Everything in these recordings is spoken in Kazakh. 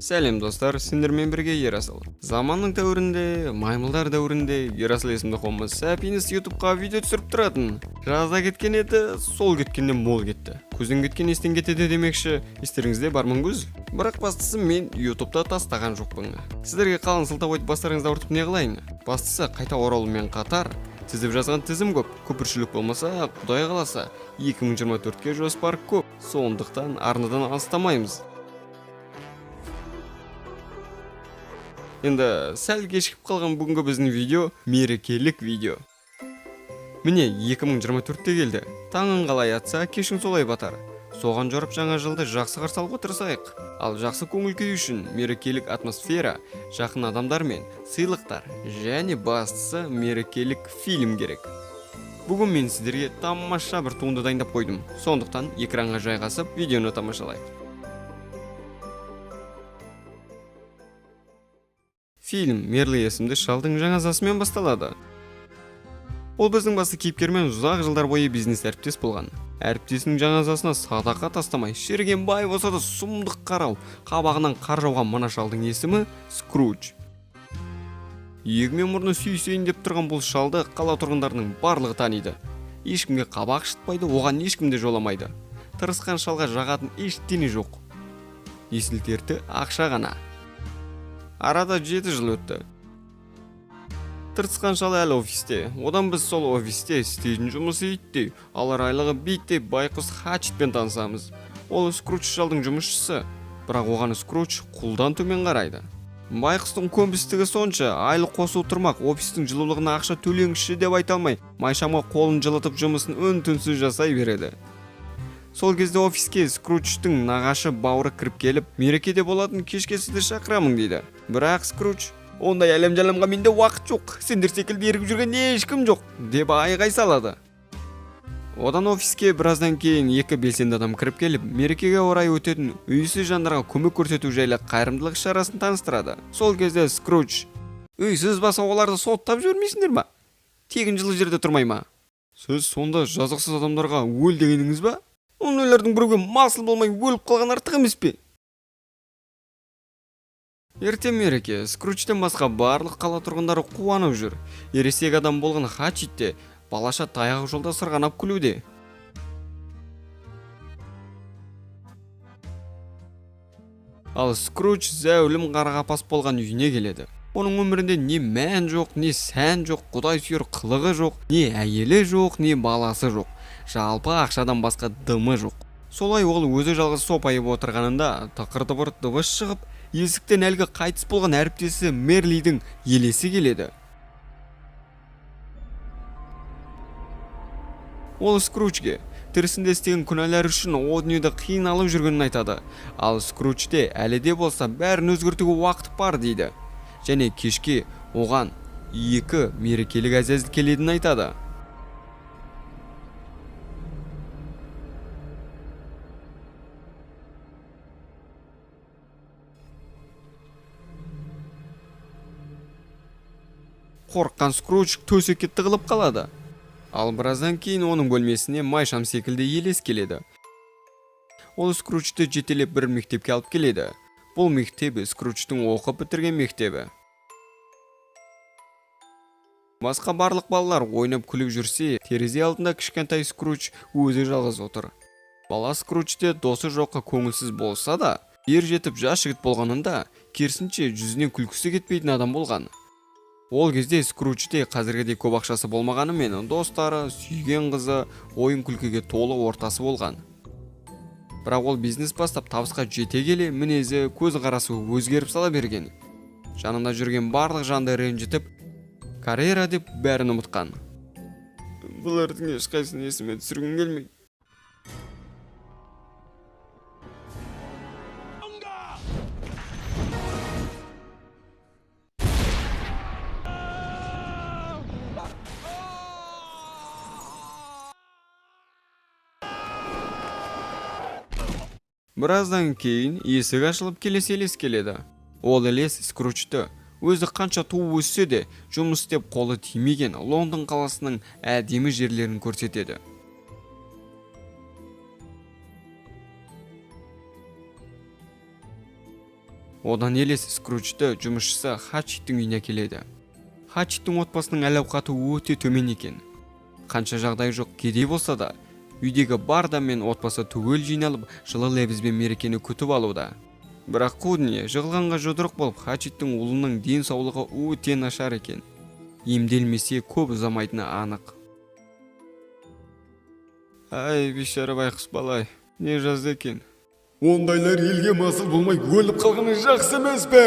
Сәлем, достар, сендермен бірге Ерасыл. Заманның дәуірінде, маймылдар дәуірінде Ерасыл есімді Homo sapiens ютубқа видео түсіріп тұратын. Жазда кеткен еді, сол кеткеннен мол кетті. Көзден кеткен естен кетеді демекші, естеріңізде бар мың көз. Бірақ бастысы, мен ютубта тастаған жоқпын. Сіздерге қалың сылтау айтып, бастарыңызды ауыртып не қылайын? Бастысы, қайта оралумен қатар, тізіп жазған тізім көп. Көпіршілік болмаса, Құдай қаласа, 2024-ке жоспар көп. Сондықтан арнадан алыстамаймыз. Енді сәл кешігіп қалған бүгінгі біздің видео мерекелік видео. Міне, 2024-те келді. Таңың қалай атса, кешің солай батар. Соған жорып, жаңа жылды жақсы қарсы алуға тырысайық. Ал жақсы көңіл күй үшін мерекелік атмосфера, жақын адамдармен, сыйлықтар және бастысы, мерекелік фильм керек. Бүгін мен сіздерге тамаша бір туынды дайындап қойдым. Сондықтан экранға жайғасып, видеоны тамашалайық. Фильм Мерли есімді шалдың жаназасымен басталады. Ол біздің басты кейіпкермен ұзақ жылдар бойы бизнес әріптес болған. Әріптесінің жаназасына садақа тастамай, шіріген бай болса да, сұмдық қарау, қабағынан қар жауған мына шалдың есімі Скрудж. Иегі мен мұрны сүйісейін деп тұрған бұл шалды қала тұрғындарының барлығы таниды. Ешкімге қабақ шытпайды, оған ешкім де жоламайды. Тырысқан шалға жағатын ештеңе жоқ. Есіл дерті ақша ғана. Арада 7 жыл өтті. Тырысқан шал әлі офисте. Одан біз сол офисте істейтін жұмысы иттей, алар айлығы биттей байқұс Хачетпен танысамыз. Ол Скрудж шалдың жұмысшысы, бірақ оған Скрудж құлдан төмен қарайды. Байқұстың көнбістігі сонша, айлық қосу тұрмақ, офистің жылулығына ақша төлеңізші деп айта алмай, майшамға қолын жылытып, жұмысын үн түнсіз жасай береді. Сол кезде офиске Скруджтың нағашы бауыры кіріп келіп, мерекеде болатын кешке сізді шақырамын дейді. Бірақ Скрудж: «Ондай әлем жаламға менде уақыт жоқ, сендер секілді ерігіп жүрген ешкім жоқ», – деп айғай салады. Одан офиске біраздан кейін екі белсенді адам кіріп келіп, мерекеге орай өтетін үйсіз жандарға көмек көрсету жайлы қайырымдылық шарасын таныстырады. Сол кезде Скрудж: «Үйсіз баса оларды соттап жібермейсіңдер ма? Тегін жылы жерде тұрмай ма? Сіз сонда жазықсыз адамдарға өл дегеніңіз ба? Ондайлардың біреуге масыл болмай өліп қалған артық емес пе?» Ертең мереке. Скруджтен басқа барлық қала тұрғындары қуанып жүр. Ересек адам болған Хачит те балаша таяқ жолда сырғанап күлуде. Ал Скрудж зәулім қара қапас болған үйіне келеді. Оның өмірінде не мән жоқ, не сән жоқ, құдай сүйер қылығы жоқ, не әйелі жоқ, не баласы жоқ, жалпы ақшадан басқа дымы жоқ. Солай ол өзі жалғыз сопайып отырғанында, тықыр тыбыр дыбыс шығып, есіктен әлгі қайтыс болған әріптесі Мерлидің елесі келеді. Ол Скруджге тірісінде істеген күнәлары үшін о дүниеде қиналып жүргенін айтады. Ал Скруджде әлі де болса бәрін өзгертуге уақыт бар дейді және кешке оған екі мерекелік әзәзіл келетінін айтады. Қорыққан Скрудж төсекке тығылып қалады. Ал біраздан кейін оның бөлмесіне майшам секілді елес келеді. Ол Скруджді жетелеп бір мектепке алып келеді. Бұл мектеп Скруджтың оқып бітірген мектебі. Басқа барлық балалар ойнап күліп жүрсе, терезе алдында кішкентай Скрудж өзі жалғыз отыр. Бала Скруджде досы жоққа көңілсіз болса да, ер жетіп жас жігіт болғанында, керісінше, жүзінен күлкісі кетпейтін адам болған. Ол кезде Скруджде қазіргідей көп ақшасы болмағанымен, достары, сүйген қызы, ойын күлкіге толы ортасы болған. Бірақ ол бизнес бастап, табысқа жете келе, мінезі, көзқарасы өзгеріп сала берген. Жанында жүрген барлық жанды ренжітіп, карьера деп бәрін ұмытқан. Бұлардың ешқайсысын есіме түсіргім келмейді. Біраздан кейін есік ашылып, келесі елес келеді. Ол елес Скруджді өзі қанша туып өссе де, жұмыс істеп қолы тимеген Лондон қаласының әдемі жерлерін көрсетеді. Одан Елес Скруджды жұмысшысы Хатчиттің үйіне келеді. Хатчиттің отбасының әл-ауқаты өте төмен екен. Қанша жағдай жоқ кедей болса да, үйдегі бар адаммен отбасы түгел жиналып, жылы лебізбен мерекені күтіп алуда. Бірақ қу дүние жығылғанға жұдырық болып, Хатчиттің ұлының денсаулығы өте нашар екен. Емделмесе көп ұзамайтыны анық. Ай, бейшара байқұс балай, не жазды екен? Ондайлар елге масыл болмай өліп қалғаны жақсы емес пе?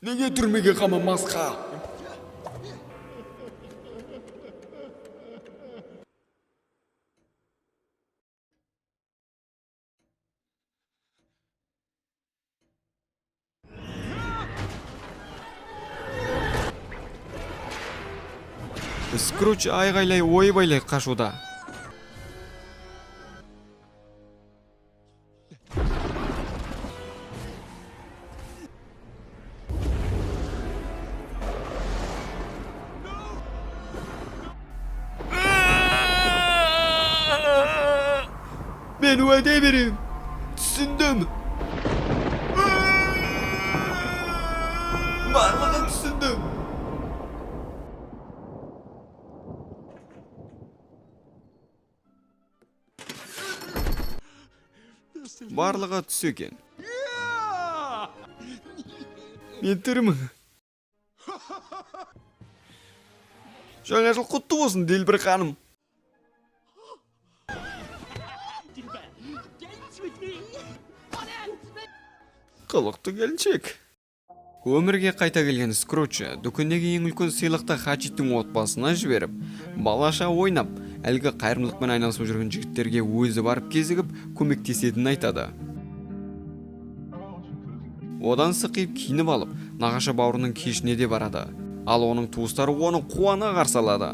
Неге түрмеге қамамасқа? Скрудж айғайлай ойбайлай қашуда. Мен уәде берем. Түсіндім. Барлығын түсіндім. Барлығы түс екен. Мен тірімін. Жаңа жыл құтты болсын, Делбір ханым. Қылықты келіншек. Өмірге қайта келген Скрудж дүкендегі ең үлкен сыйлықты Хатчиттің отбасына жіберіп, балаша ойнап, әлгі қайырымдылықпен айналысып жүрген жігіттерге өзі барып кезігіп, көмектесетінін айтады. Одан сықиып киініп алып, нағашы бауырының кешіне де барады. Ал оның туыстары оны қуана қарсы алады.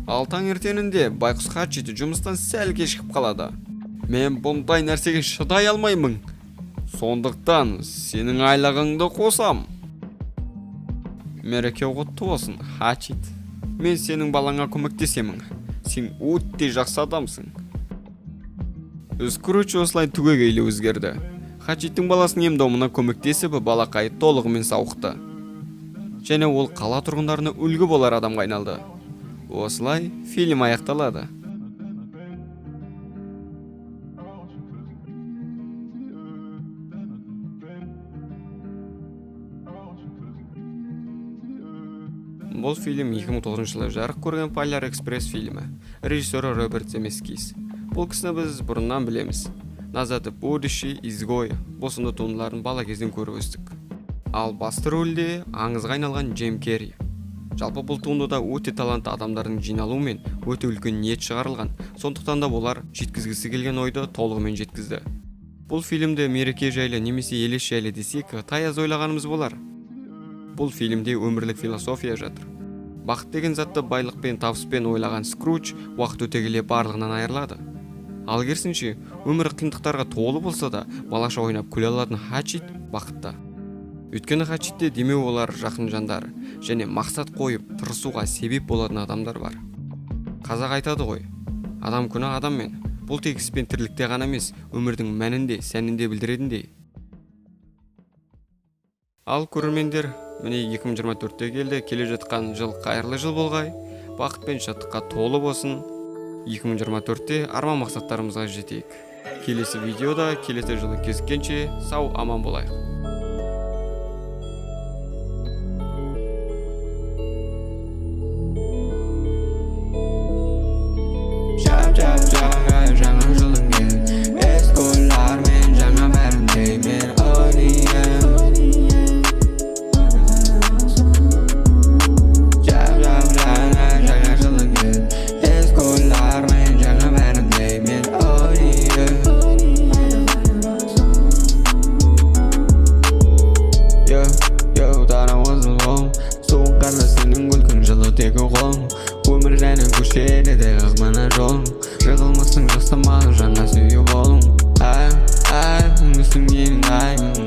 Ал таңертеңінде байқұс Хатчит жұмыстан сәл кешігіп қалады. Мен бұндай нәрсеге шыдай алмаймын. Сондықтан сенің айлығыңды қосам. Мереке құтты болсын, Хатчит. Мен сенің балаңа көмектесемін. Сен өте жақсы адамсың. Скрудж осылай түбегейлі өзгерді. Хатчиттің баласының ем-домына көмектесіп, балақай толығымен сауықты. Және ол қала тұрғындарына үлгі болар адамға айналды. Осылай фильм аяқталады. Бұл фильм 2009 жылы жарық көрген Polar Express фильмі. Режиссері Роберт Земекис. Бұл кісіні біз бұрыннан білеміз. Назад в будущее, Изгой. Бұл сынды туындыларын бала кезден көріп өстік. Ал басты рөлде аңызға айналған Джим Керри. Жалпы бұл туындыда өте талантты адамдардың жиналуымен өте үлкен ниет шығарылған. Сондықтан да олар жеткізгісі келген ойды толығымен жеткізді. Бұл фильмде мереке жайлы немесе елес жайлы десек, таяз ойлағанымыз болар. Бұл фильмде өмірлік философия жатыр. Бақыт деген затты байлықпен, табыспен ойлаған Скрудж уақыт өте келе барлығынан айырылады. Ал керісінше, өмірі қиындықтарға толы болса да, балаша ойнап күле алатын Хатчит бақытты. Өйткені Хатчитте демеу болар жақын жандар және мақсат қойып тырысуға себеп болатын адамдар бар. Қазақ айтады ғой, адам күні адаммен. Бұл тек іс пен тірлікте ғана емес, өмірдің мәнінде, сәнінде білдіретіндей. Ал көрермендер, міне 2024-те келді, келе жатқан жыл қайырлы жыл болғай, бақыт пен шаттыққа толы болсын. 2024-те арман мақсаттарымызға жетейік. Келесі видеода, келесі жылы кезіккенше сау аман болайық. Жаңа жылың кел, эсколармен жаңа бәрінде мен ойнайын. Жаңа жылың кел, эсколармен жаңа бәрінде мен ойнайын. Yo, yo, дарауызым ол, суық қарлы сенің күлкің жылы тегі қолың. Өмір және көшеді де ағмана жолың. Жығылмасың жасамалы жаңа сүйіп болың. Ай, ай, үңгісің менің айым.